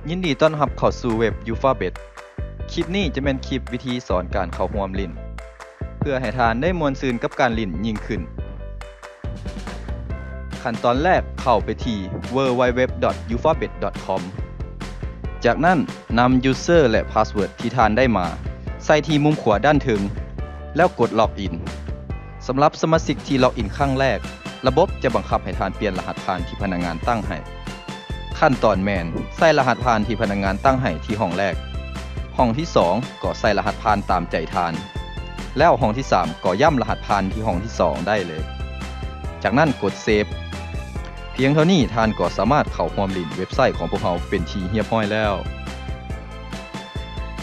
ຍິນດີຕ້ອນຮັບເຂົ້າສູ່ເວັບ Yufabet. ຄລິບນີ້ຈະແມ່ນຄລິບວິທີສອນການເຂົ້າຮ່ວມຫຼິ້ນ ເພື່ອໃຫ້ທ່ານໄດ້ມ່ວນຊື່ນກັບການຫຼິ້ນຍິ່ງຂຶ້ນ. ຂັ້ນຕອນແລກເຂົ້າໄປທີ່ www.yufabet.com. ຈາກນັ້ນນຳ user ແລະ password ທີ່ທ່ານໄດ້ມາ ໃສ່ທີ່ມຸມຂວາດ້ານເທິງ ແລ້ວກົດ login. ສຳລັບສະມາຊິກທີ່ login ຄັ້ງແລກ, ລະບົບຈະບັງຄັບໃຫ້ທ່ານປ່ຽນລະຫັດຜ່ານທີ່ພະນັກງານຕັ້ງໃຫ້. ຂັ້ນຕອນແມ່ນໃສ່ລະຫັດຜ່ານທີ່ພະນັກງານຕັ້ງໃຫ້ທີ່ຫ້ອງແລກ, ຫ້ອງທີສອງກໍໃສ່ລະຫັດຜ່ານຕາມໃຈທ່ານ, ແລ້ວຫ້ອງທີສາມກໍຢ້ຳລະຫັດຜ່ານທີ່ຫ້ອງທີສອງໄດ້ເລີຍ. ຈາກນັ້ນກົດ save. ພຽງເທົ່ານີ້ທ່ານກໍສາມາດເຂົ້າຮ່ວມຫຼິ້ນເວັບໄຊຂອງພວກເຮົາເປັນທີ່ຮຽບຮ້ອຍແລ້ວ.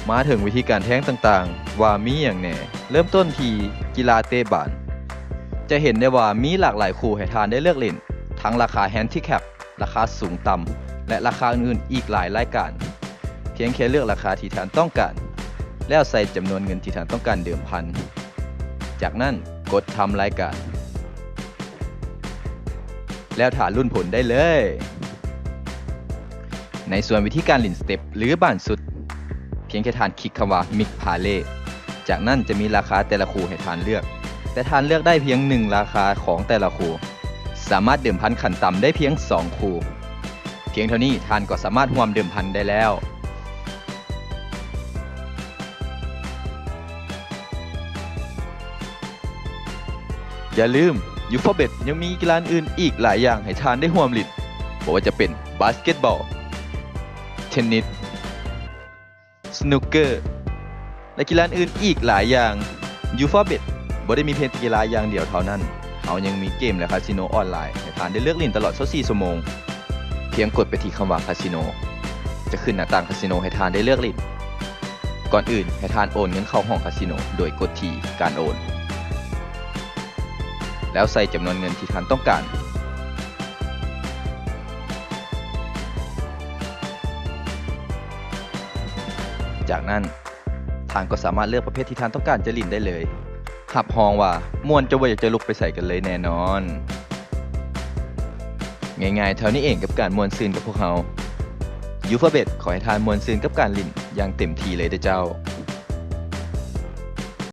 ມາເຖິງວິທີການແທງຕ່າງໆ ວ່າມີຫຍັງແດ່. ເລີ່ມຕົ້ນທີ່ກິລາເຕະບານ. ຈະເຫັນໄດ້ວ່າມີຫຼາກຫຼາຍຄູ່ໃຫ້ທ່ານໄດ້ເລືອກຫຼິ້ນ, ທັງລາຄາ handicap, ລາຄາສູງຕ່ຳ ແລະ ລາຄາອື່ນໆອີກຫຼາຍລາຍການ. ພຽງແຄ່ເລືອກລາຄາທີ່ທ່ານຕ້ອງການ ແລ້ວໃສ່ຈຳນວນເງິນທີ່ທ່ານຕ້ອງການເດີມພັນ. ຈາກນັ້ນກົດທຳລາຍການ ແລ້ວຖ້າລຸ້ນຜົນໄດ້ເລີຍ. ໃນສ່ວນວິທີການຫຼິ້ນສະເຕັບ ຫຼື ບານສຸດ, ພຽງແຄ່ທ່ານຄລິກຄຳວ່າ Mix Parlay. ຈາກນັ້ນຈະມີລາຄາແຕ່ລະຄູ່ໃຫ້ທ່ານເລືອກ, ແຕ່ທ່ານເລືອກໄດ້ພຽງໜຶ່ງລາຄາຂອງແຕ່ລະຄູ່. ສາມາດເດີມພັນຂັ້ນຕ່ຳໄດ້ພຽງສອງຄູ່. ພຽງເທົ່ານີ້ທ່ານກໍສາມາດຮ່ວມເດີມພັນໄດ້ແລ້ວ. ຢ່າລືມ, Yufabet ຍັງມີກິລາອື່ນອີກຫຼາຍຢ່າງໃຫ້ທ່ານໄດ້ຮ່ວມຫຼິ້ນ, ບໍ່ວ່າຈະເປັນບາສເກັດບອລ, ເທນນິສ, ສະນຸກເກີ ແລະ ກິລາອື່ນອີກຫຼາຍຢ່າງ. Yufabet ບໍ່ໄດ້ມີພຽງແຕ່ກິລາຢ່າງດຽວເທົ່ານັ້ນ, ເຮົາຍັງມີເກມ ແລະ ຄາສິໂນອອນລາຍໃຫ້ທ່ານໄດ້ເລືອກຫຼິ້ນຕະຫຼອດຊາວສີ່ຊົ່ວໂມງ. ພຽງກົດໄປທີ່ຄຳວ່າຄາສິໂນ ຈະຂຶ້ນໜ້າຕ່າງຄາສິໂນໃຫ້ທ່ານໄດ້ເລືອກຫຼິ້ນ. ກ່ອນອື່ນໃຫ້ທ່ານໂອນເງິນເຂົ້າຫ້ອງຄາສິໂນໂດຍກົດທີ່ການໂອນ ແລ້ວໃສ່ຈຳນວນເງິນທີ່ທ່ານຕ້ອງການ. ຈາກນັ້ນທ່ານກໍສາມາດເລືອກປະເພດທີ່ທ່ານຕ້ອງການຈະຫຼິ້ນໄດ້ເລີຍ. ຮັບຮອງວ່າມ່ວນຈົນບໍ່ຢາກຈະລຸກໄປໃສກັນເລີຍແນ່ນອນ. ງ່າຍໆເທົ່ານີ້ເອງກັບການມ່ວນຊື່ນກັບພວກເຮົາ. Yufabet ຂໍໃຫ້ທ່ານມ່ວນຊື່ນກັບການຫຼິ້ນຢ່າງເຕັມທີ່ເລີຍເດີ້ເຈົ້າ.